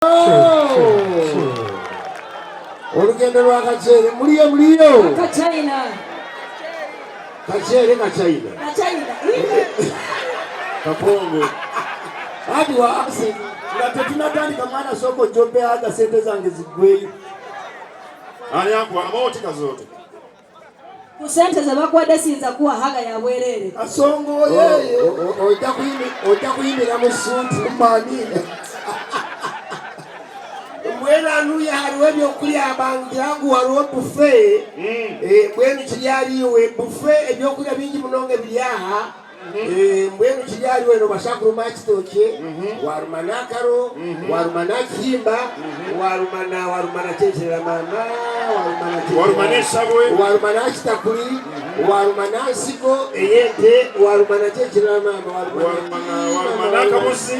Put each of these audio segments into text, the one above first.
Oh! Olugendo lwa kaceere muliyo muliyo. Kachina. Kaceere kachina. Kachina. Kakongo. Hadi wa accent. Nga tetunatandika mwana soko jombe aga sente zange zigweyo. Ani akuwa amaoti kazote. Ku sente ze bakuwadde siyinza kuwa haga ya bwereere. Asongo yeye. Ojja kuyimira mu ssuuti. Mani. Mbwenu anuya hariwo ebyokulya bangirangu wariwo buffet. Mbwenu kiri ariwe buffet ebyokulya bingi munonga ebiri aha. Mbwenu kiri ariwe nobasha kuruma kitokye, waruma n'akaro, waruma n'akihimba, waruma na waruma na kyekyerera mama, waruma na kyekyerera- Waruma n'esabwe. waruma n'akitakuli, waruma n'ansigo ey'ente, waruma na kyekyerera mama, waruma Waruma n'akabuzi.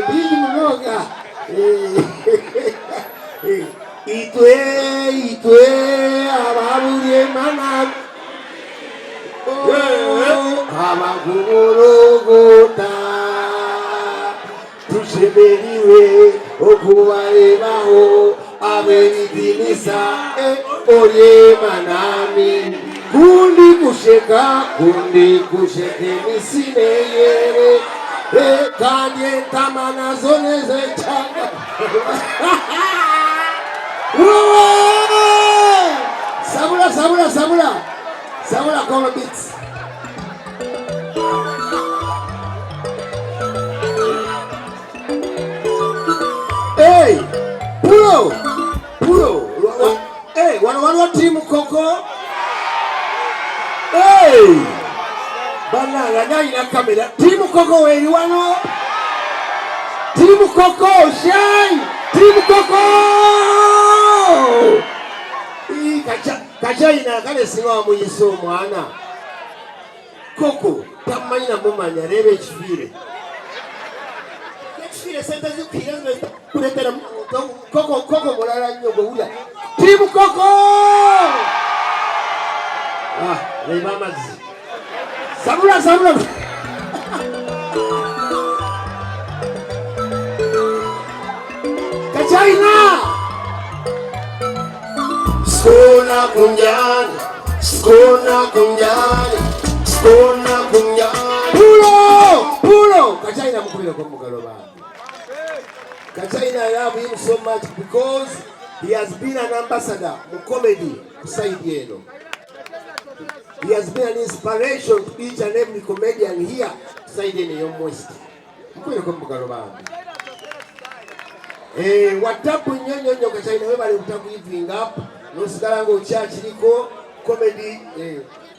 Bingi munonga. Itwe itwe ababulye mana abakuburugota tushemeriwe okubarebaho ab'ebitinisa orye manami kundi kusheka kundi kusheka emisine yere kandi entama nazo nezechanga. Sabula sabula sabula sabula koma beats. Hey, pulo pulo. Hey, wano waliwo tiimu koko. Hey, bannange ani alina kamera? Tiimu koko weeri wano. Tiimu koko shine. Tiimu koko. Ii, Kachina kale singa wamuyise omwana koko tamumanyi namumanya reeba ekifiire. Ekifiire sente zikuhiira kuleetera koko koko mulala nnyo gwe wulya. Tiimu koko. Ah, reba amazzi. Sabula sabula. Kachina. Skona kunjani, skona kunjani, skona kunjani. Pulo! Pulo! Kachina mukubireko mugalo bambi. Kachina, I love him so much because he has been an ambassador mu comedy ku side eno. He has been an inspiration to each and every comedian here ku side eno ey'omu West. Mukubireko mugalo bambi. Watapu nnyo nnyo nnyo Kachina, webale butagiving up n'osigala ng'okyakiriko comedy.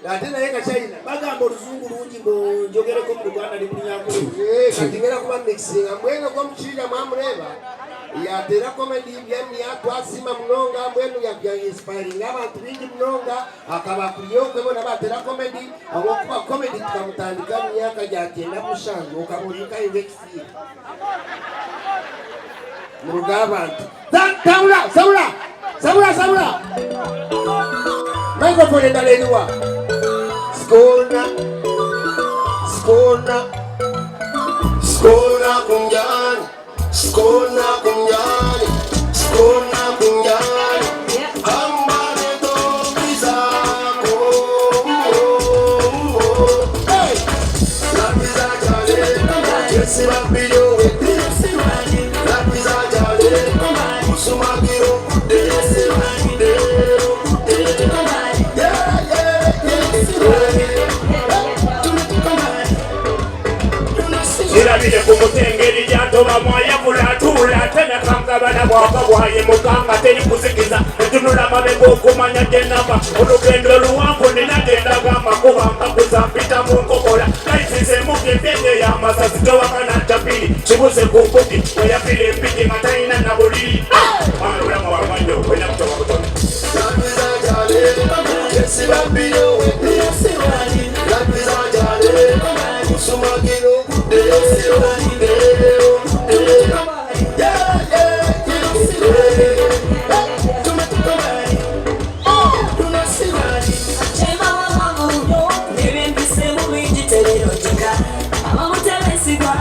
Ate naye Kachina bagamba oluzungu lungi mbu njogereko mu Luganda ne Lunyankole. Kati ngenda kuba mixinga mbwenu gwomukiira mwamureba yatera comedy byamya twasima munonga mbwenu ya inspiring abantu bingi munonga akaba kuriyo kwebona batera comedy awokuba comedy tukamutandika mu myaka gya 97 okaba ori nka ekifiire mu ruga abantu. Sabula sabula sabula sabula microphone endala eriwa. Skona skona skona kunjani, skona kunjani, skona kunjani. Ambale tobizako. Hey! Lapiza jale, yesiba biyo we. Lapiza jale, usumagiro kude, kude, kude. Yeah, yeah, yeah. Kirabire ku mutengeri gyatoba mwayavula atuula ate nakangabala bwaka bwaye muganga teri kuzikiza entunula mabega okumanya gye nava olugendo luwanvu nina gye ndaga amakuba mbakuza mpita mu nkokola naisizemuka empyenge y'amasasi towakana ntapiri kibuze ku mbugi weyafira empigi nga talina na buliri. Mwana obulamu bwamanyo olina kutoba butono. Lapiza jale, yesiba biyo we. Lapiza jale, usumagiro kude, kude, kude. Yeah, yeah, yeah. Abamutebesigwa,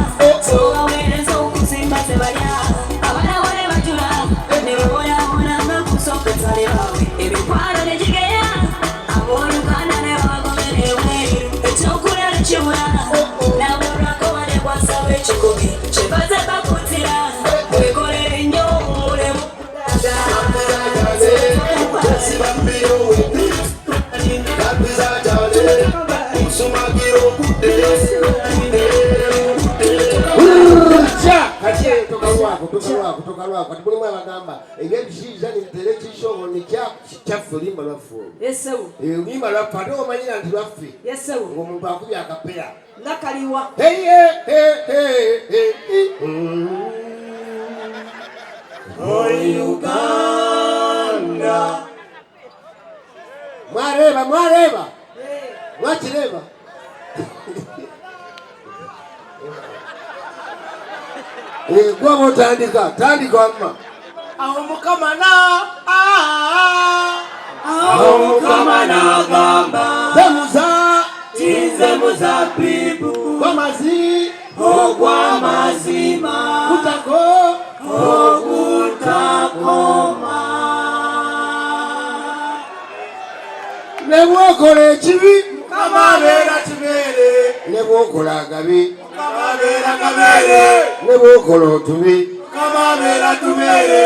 obaweereza okusimba tebalya. kutoka lwako. Kati mulimu abagamba ebyekishiija nitere kishobo nikyaffe, oluyimba lwaffe olwo. Yesewo. Oluyimba lwaffe, ate omanyira nti lwaffe. Yesewo. Ng'omuntu akubye akapera. Nga kaliwa. Hey, hey, hey, hey, hey, hey. Oh, Uganda. Mwareba, mwareba. Mwakireba. Gwaba otandika, tandika wamma. Awo Mukama na Awo Mukama n'agamba. Temuza. Tinze muzabbibu. Gw'amazi. Ogw'amazima. Kutako. Ogutakoma. Ne bw'okola ekibi. Mukama abeera kibeere. Ne bw'okola agabi. Mukama abeera kabeere. Ne bw'okola otubi. Mukama abeera tubeere.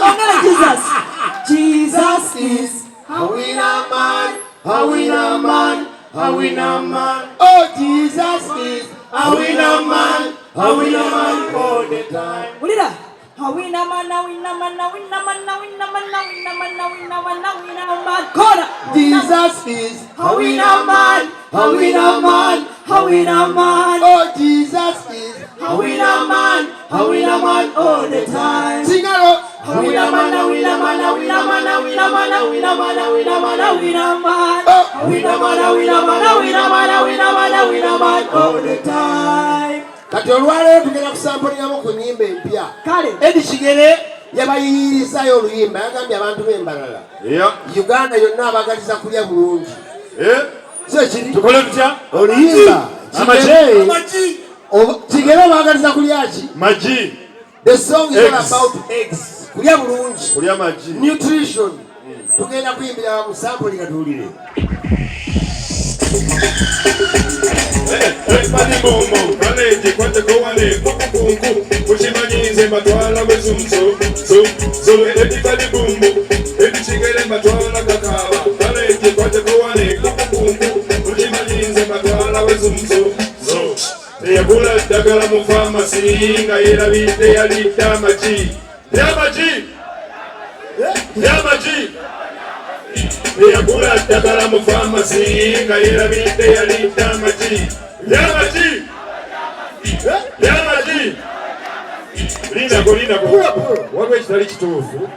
Ongera Jesus. Jesus is a winner man, a winner man, a winner man. Oh, Jesus is a winner man, a winner man all the time. Wulira. A winner man, a winner man, a winner man, a winner man, a winner man, a winner man, a winner man. Kola. Jesus is A winner man, a winner man, a winner man. Oh, Jesus is A winner man, a winner man all the time. Singalo. A winner man, a winner man, a winner man, a winner man, a winner man, a winner man, a winner man. Oh. A winner man, a winner man, a winner man, a winner man, a winner man all the time. Kati olwaleero tugenda kusampoliramu ku nnyimba empya. Kale. Eddie Kigere yabayiyirizayo oluyimba, yagambye abantu b'Embalala. Uganda yonna abagaliza kulya bulungi. Si ekiri? Tukole tutya? Oluyimba. Amagi. Kigere. Amagi. Kigere obagaliza kulya ki? Magi. The song is all Eggs. about eggs. Kulya bulungi. Kulya magi. Nutrition. Tugenda kuyimbira mu sampuli nga tuwulire. Everybody boom boom, kaleji kwate kowane kukukunku, kuchimanyi nze mbatwala bwe zumzo, zo, zo, everybody boom boom, ebichigere mbatwala kakaba, kaleji kwate kowane kukukunku, kuchimanyi nze mbatwala bwe zumzo, zo. Teyagula ddagala mu famasi nga yerabidde yalidde amagi. Lyamagi! Lyamagi! Teyagula ddagala mu famasi nga yerabidde yalidde amagi. Lyamagi! Lyamagi! Lindako, lindako. Waliwo ekitali kituufu.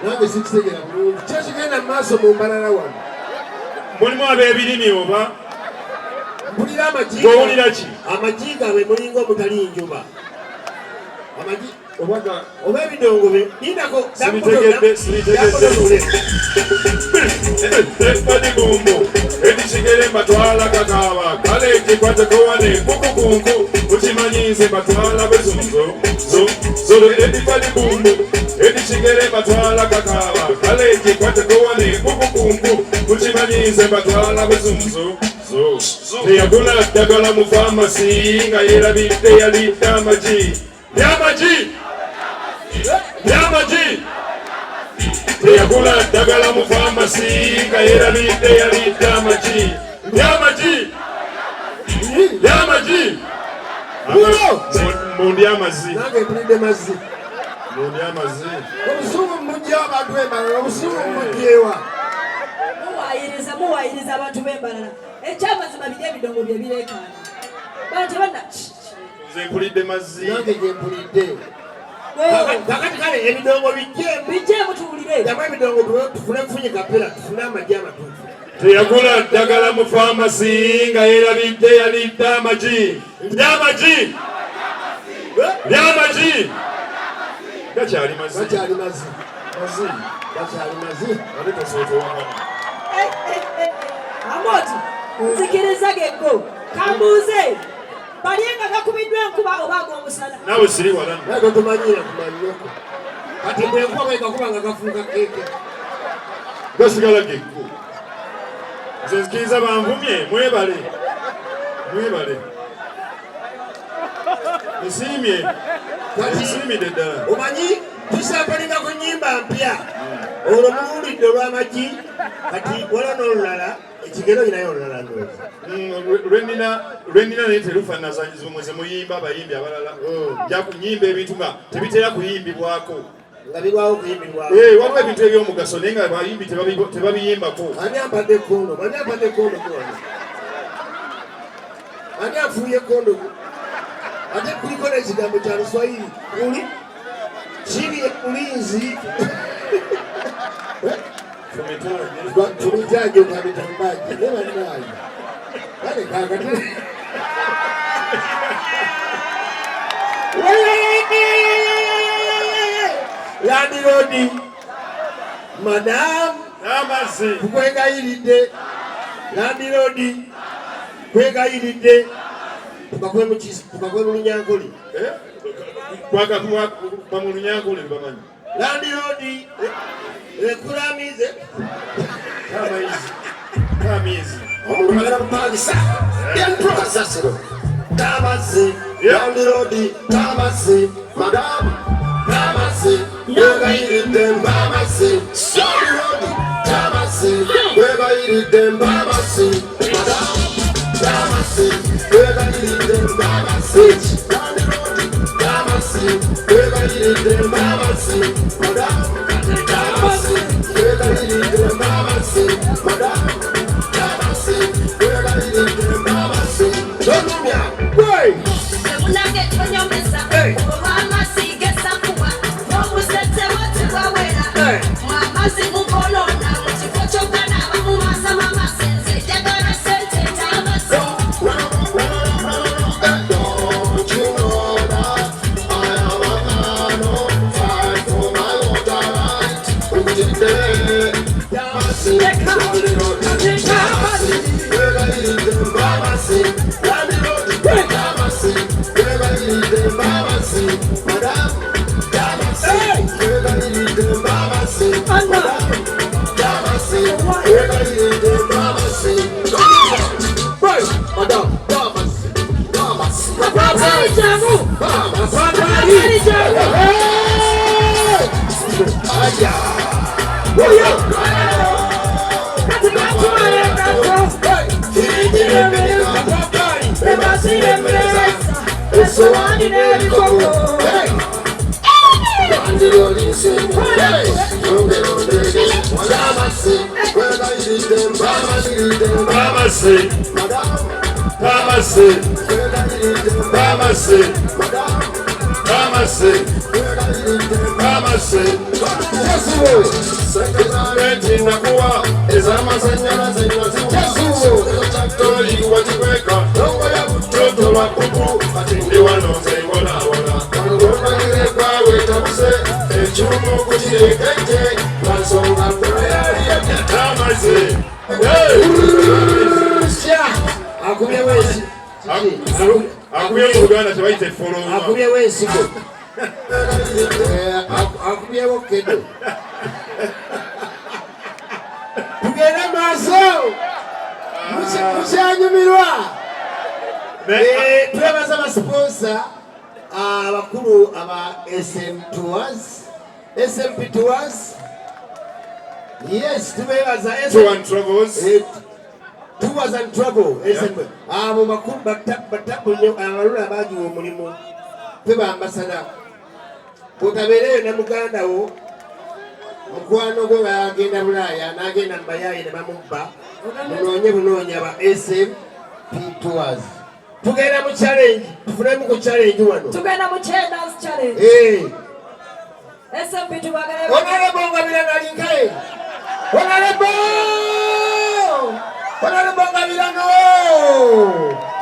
Nange sikitegeera bulungi. Ki ekigenda mu maaso mu Mbalala wano? Mulimu ab'ebirimi oba? Mpulira amagi. Gw'owulira ki? Amagi gaabwe mulinga omutali njuba. Amagi oba ebidongo bye. Lindako. Sibitegedde, sibitegedde. Everybody boom boom, ebichigere mbatwala kakaaba, kale ekikwate kowane kukukunku, kukimanyi nze mbatwala bwe zunzo, zo, zo, everybody boom boom, ebichigere mbatwala kakaaba, kale ekikwate kowane kukukunku, kukimanyi nze mbatwala bwe zunzo, zo, zo. Teyagula ddagala mu famasi nga yerabidde yalidde amagi. Lyamagi! Lyamagi! Teyagula ddagala mu famasi nga yerabidde yalidde amagi. Lyamagi! Lyamagi! Mundi amazzi. Nange mpulidde mazzi. Mundi amazzi. Obusungu mujja abantu b'Embalala, obusungu mujjewa. Muwaayiriza, muwaayiriza abantu b'Embalala. Ekyamazima biri ebidongo bye bireekaana. Bantu banna. Nze mpulidde mazzi. Nange gye mpulidde. Kakati kale ebidongo bijjeemu. Bijjeemu tuwulire. Jamu ebidongo tufune kufunye kapera, tufune amagi amatuufu. Teyagula ddagala mu famasi nga yerabidde yalidde amagi. Lyamagi! Lyamagi! Gakyali mazzi. Gakyali mazzi. Mazzi. Gakyali mazzi. Ate tosootowakana. Amoti, nzikiriza geggo. Kambuuze. Bali nga gakubiddwa enkuba oba ag'omusana? Naawe siri wala. Naye totumanyira kumanyoko. Kati bwe enkuba bwekakuba nga gafuuka keeke. Gasigala geggo. Nze nzikiriza banvumye, mwebale. Mwebale. Nsiimye. Kati Nsiimidde ddala. Omanyi tusambalinga ku nnyimba mpya. Olwo muwulidde olw'amagi, kati waliwo n'olulala. Ekigero olinayo olulala ndowooza. Lwenina naye terufaanana zumwe ze muyimba abayimbi abalala. Nja kunyimba ebintu nga tebitera kuyimbibwako. Nga birwawo okuyimbibwako. Waliwo ebintu eby'omugaso naye nga abayimbi tebabiyimbako. Ani ampadde ekkondo? Ani ampadde ekkondo wano? Ani afuuye ekkondo? Ate kuliko n'ekigambo kya Luswayiri. Kuli chini ya ulinzi. Tumitaje ukabitambaje. Ne bannange. Kale kaakati. Landlord, madam, N'amazzi. Tukwegayiridde. Landlord, kwegayiridde. Tukakwe mu tukakwe mu Lunyankole. Kwaka mu Lunyankole bamanyi. Landlord, ekulamize. Kamayizi. Kamizi. Omuntu agenda kupangisa. Entro kasasiro. Tamazzi. Landlord, tamazzi. Madam, tamazzi. Wegayiridde mbamazzi. Landlord, tamazzi. Wegayiridde mbamazzi. Madam, tamazzi. Wegayiridde mbamazzi. Landlord, tamazzi. Wegayiridde mbamazzi. Madam, tamazzi. Wegayiridde mbamazzi. Madam, tamazzi. Wegayiridde mbamazzi. Tonumya. Wey! Munange tonyomesa olw'amazzi gesakuwa n'obusetse bwe tebwawera. Amazzi mukolona mu kifo ky'okunaaba mu maaso amasenze njagala ssente n'amazzi. Don't you know that I am a man of fight for my water right? Tamasi, Tamasi, Tamasi, Tamasi, Madam, Tamasi, Tamasi, Tamasi, Tamasi, Madam, Tamasi, Tamasi, Aya. Essowaani n'ebikopo. Tamasi. Tamasi. Tamasi. Tamasi. Tamasi. Renti nakuwa ez'amasannyalaze naziwa wakikweka totolwa kuku kati ndi wano nze mbonaabona ngomanyire kwawetabuse ekyuma okukirekeje lwansonga Tamasi. Akubyewo ensi. Akubye mu Luganda kye bayita effoloma. Akubyewo ensigo. Akubyewo kedo. Tugende maaso. Mukyanyumirwa. Twebaza abasiponsa abakulu aba SM Tours. SMP Tours. Yes, tubebaza. Tour and Travels. Tours and Travel. SM. Abo bakulu batabule abalula bagiwa omulimu. Twe bambasada. Bw'otabeereyo ne muganda wo, mukwano gwe bagenda Bulaaya n'agenda mu bayaayi ne bamubba, munoonye bunoonya ba SMP Tours. Tugenda mu challenge, tufunemu ku challenge wano. Tugenda mu dance challenge. SMP tubagala. Honorable Ngabirano alinkaye. Honorable! Honorable Ngabirano!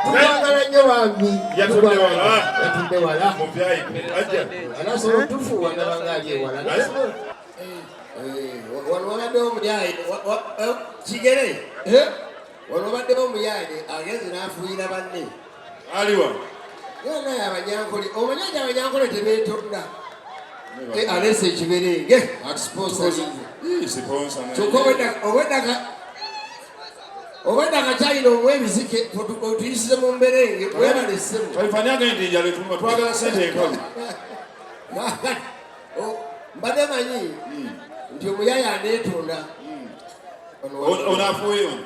Tukwagala nnyo bambi. Yatudde wala. Yatudde wala. Mu VIP. Ajja. Anasobola otufuuwa ndaba nga ali ewala. Wano wabaddewo omuyaye Kigere. Wano wabaddewo omuyaye agenze n'afuuyira banne. Aliwa. Naye Abanyankole, omanyi nti Abanyankole tebeetonda. Aleese ekiberenge atusiponsalinze. Sponsor. Kyokka obwedda akakyayina omuwa ebizike otuyisize mu mberenge webale ssebo. Fani agenda nti njala etuluma twagala ssente enkalu. Mbadde manyi nti omuyaya aneetonda. Ono afuuye ono.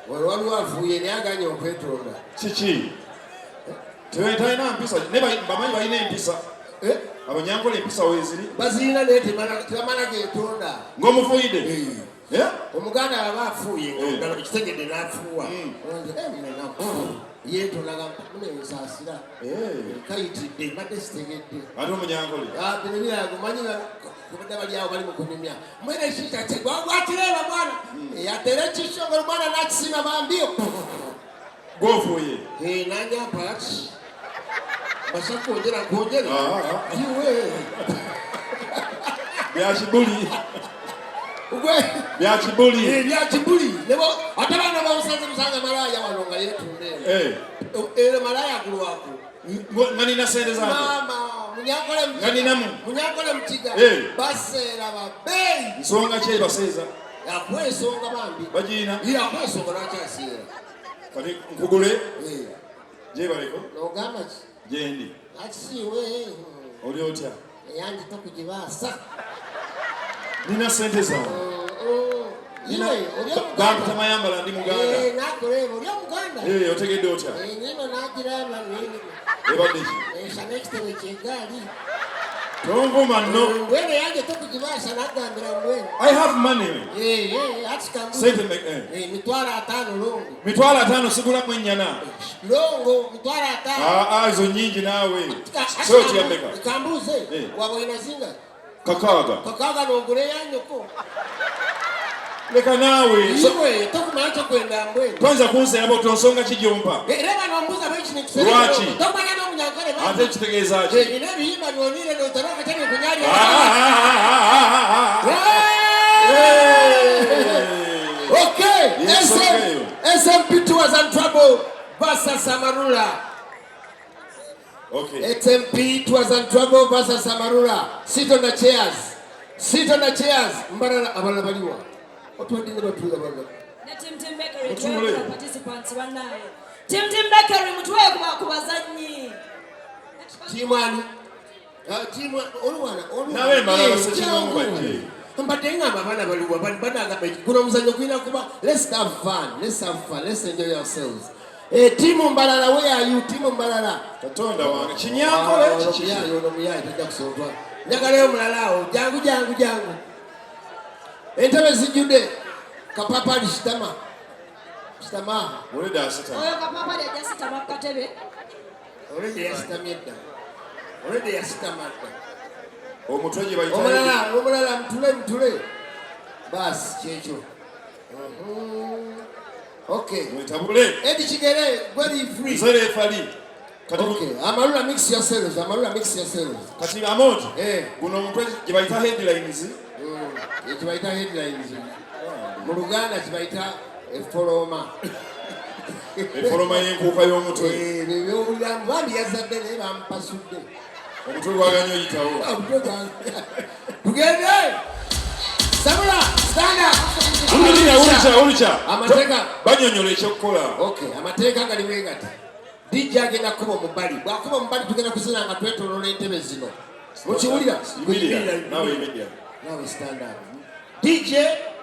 Wano waliwo afuuye naye aganye okwetonda. Kiki? Talina mpisa naye bamanyi balina empisa. Eh? Abanyankole empisa weeziri. Bazirina naye tebamala getonda. Ng'omufuuyidde? Eh. Eh? Omuganda aba afuuye Eh. nga kitegedde n'afuuwa. Yeetonda nga munensaasira. Kayitidde mbadde sitegedde. Ate omunyankole? Ah, bino biraga omanyi kubadde bali awo bali mu kunyumya. Mwene ekikya gwatireeba mwana. Yateera ekisongo omwana n'akisiima bambi. Gw'ofuuye? Eh, nange ampa ki? Mbasa kwongera nkwongere. Ah, ah. Iwe. Bya kibuli. Gwe. Bya kibuli. Eh, bya kibuli. Nebo ate bano bamusanze musanga malaaya wano nga yeetunda eno. Eh. Ero malaaya agulwako. Nga nina ssente zange. Maama, munyankole Nga ninamu. Munyankole mutiga. Eh. Baseera babeeyi. Nsonga ki ebaseeza? Akwesonga bambi. Bagiina? Ye akwesonga lwaki aseera? Kati nkugule? Eh. Gyebaleko? N'ogamba ki? Gyendi. Akisiiwe. Oli otya? Eyange tokugibaasa. Nina ssente zange. Iwe, oli omuganda. Bampita Mayambala ndi muganda. Eh, nakuleba, oli omuganda. Eh, otegedde otya? Eh, nino n'agiraba nini. Ebadde ki? Ensana ekitebe ky'eggaali. Tonvuma nno. Mbwenu yange tokugibaasa nagambira mbwenu. I have money. Eh, eh, ati kambuzi. Sente eh. Eh, 500,000 longo. 500,000 sigulamu ennyana. Longo, 500,000. Ah, ah, ezo nnyingi naawe. So otya mmeka? Kambuze. Eh. Waba olina zinga? 6. 6 n'ogula eyanyoko. Leka naawe. Iwe, tokumanya kyokwenda mbwenu. Toyinza kunseera bw'otyo nsonga ki gy'ompa? Eh, reba nombuuza bwe kino ekiseera. Lwaki? Tokumanya n'omunyankole bambi. Ate kitegeeza ki? Eh, nina ebiyimba byonire n'otera akatebe kunyalya. Ah, ah, ah, ah, ah, ah, ah. Hey! Okay, Yes, SM, okay. SMP Tours and Travel versus Amarula. Okay. SMP Tours and Travel versus Amarula. Sit on the chairs. Sit on the chairs. Mbarala abalala baliwa. Otwadde ne batuula balala. Ne Team Team Bakery Mutuule. tuwe participants bannaye. Team Team Bakery mutuwe ku bazannyi. Tiimu ani? Ah, tiimu olwana olwana. Nawe Mbarala Eh, ssekinnoomu bajje. Mbadde ngamba abaana baliwa banagamba guno omuzannyo gulina kuba let's have fun, let's have fun, let's enjoy ourselves. Eh, tiimu Mbarala, where are you? Tiimu Mbarala. Katonda wange kinyankole Ah, kiki? omuyaye ono omuyaye tajja kusontwa. Njagalayo omulala awo, jangu jangu jangu. Entebe zijjudde. Kapapali sitama. Sitama. Olidde asitama. Oyo kapapali ajja sitama ku katebe. Olidde yasitamye dda. Olidde yasitama dda. Omutwe gye bayita Omulala, omulala mutule mutule. Baasi kyekyo. Okay. Mwetabule. Eddie Kigere, gwe free. Nze referee. Kati Okay, Amarula mix yourselves, Amarula mix yourselves. Kati Amoti. Eh. Guno omutwe gye bayita headlines. Ekyo bayita headlines. Mu Luganda kibayita effoloma. Effoloma y'enkuuka y'omutwe. Eh, byowulira bambi yazadde naye bampasudde. Omutwe gwaganye oyitawo. Omutwe gwange. Tugende. Sabula, stand up. Wulira, wulira, wulira. Amateeka. Bannyonnyola ekyokukola. Okay, amateeka gali bwe gati. DJ agenda kukuba omubali. Bw'akuba omubali tugenda kuzina nga twetooloola entebe zino. Mukiwulira? Yimirira, naawe yimirira. Naawe stand up. DJ,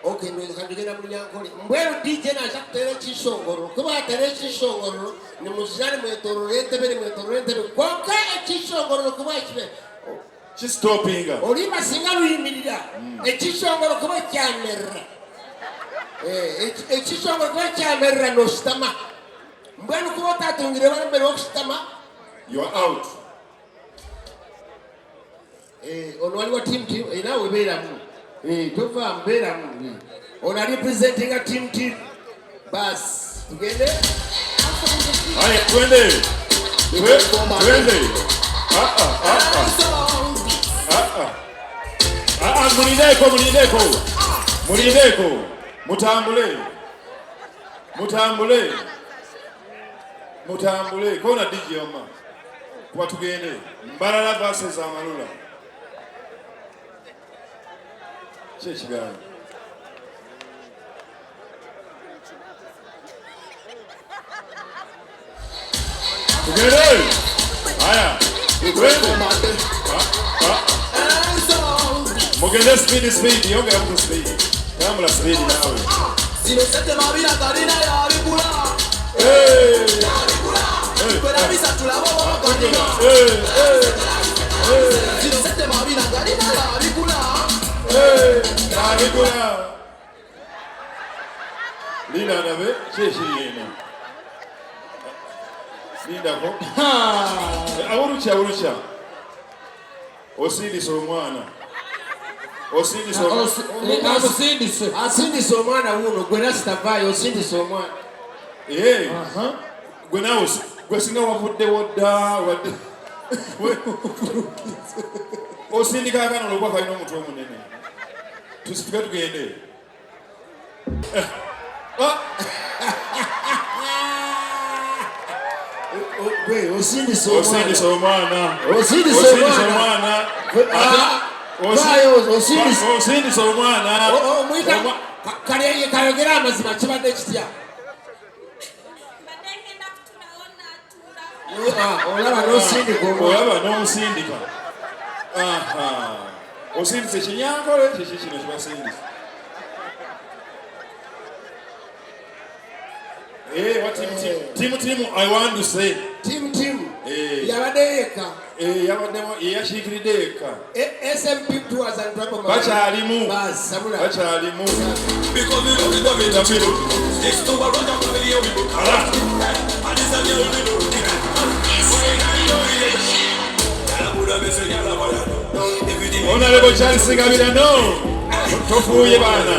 okay, ndowooza tugenda mu Lunyankole. Mbwenu DJ naza kuteera ekishongoro. Kuba ateera ekishongoro, nimuzina nimwetooloola entebe, nimwetooloola entebe. Kwonka ekishongoro kuba kibe Kisitopinga. Oluyimba singa luyimirira, ekishongoro kuba kyamerera. Eh, ekishongoro kuba kyamerera n'ositama. Mbwenu kuba otatungire bali mbere w'okusitama. You are out. Eh, ono wali wa team team, eh, naawe beeramu. Eh, tovaamu, beeramu. Eh. Ono ali presentinga team team. Basi, tugende. Haya, twende. Twende. Ah, ah, ah, ah. Ah, ah. Ah, ah, mulindeko, mulindeko. Mulindeko. Mutambule. Mutambule. Mutambule. Kona DJ wamma. Kuba tugende. Mbarala versus Amarula. Ki ekigambo? Tugende. Haya. Twende. Ah, ah. Mugende speed, speed. Yongera ku speed. Tambula speed naawe. Zino sente mabina galina yabigula. Yabigula. Kwerabisa tulabo obagalina. Zino sente mabina galina yabigula. Yabigula. Linda ndabe ki ekiri eno. Lindako. Awulukya awulukya. Osindise omwana. Osindise omwana. Amusindise. Asindise omwana wuno gwe rasitavaayo osindise omwana. Gwe naawe gwe singa wavuddewo dda wadde. Osindika akaana olwokuba kalina omutwe omunene. Tusituke tugende. Gwe osindise omwana. Osindise omwana. Osindise omwana. Vaayo osindise. Osindise omwana. Omuyita kayogere amazima kibadde kitya? Olaba n'osindika omwana. Olaba n'omusindika. Osindise kinyankole kiki kino kibasindise. What team team? Team team I want to say. Team team. Yabadde yekka. Yabaddemu yakiikiridde yekka. SMP Tours and Travel. Bakyalimu. Basabula. Bakyalimu. Honorable Charles Gabirano. Tofuuye baana.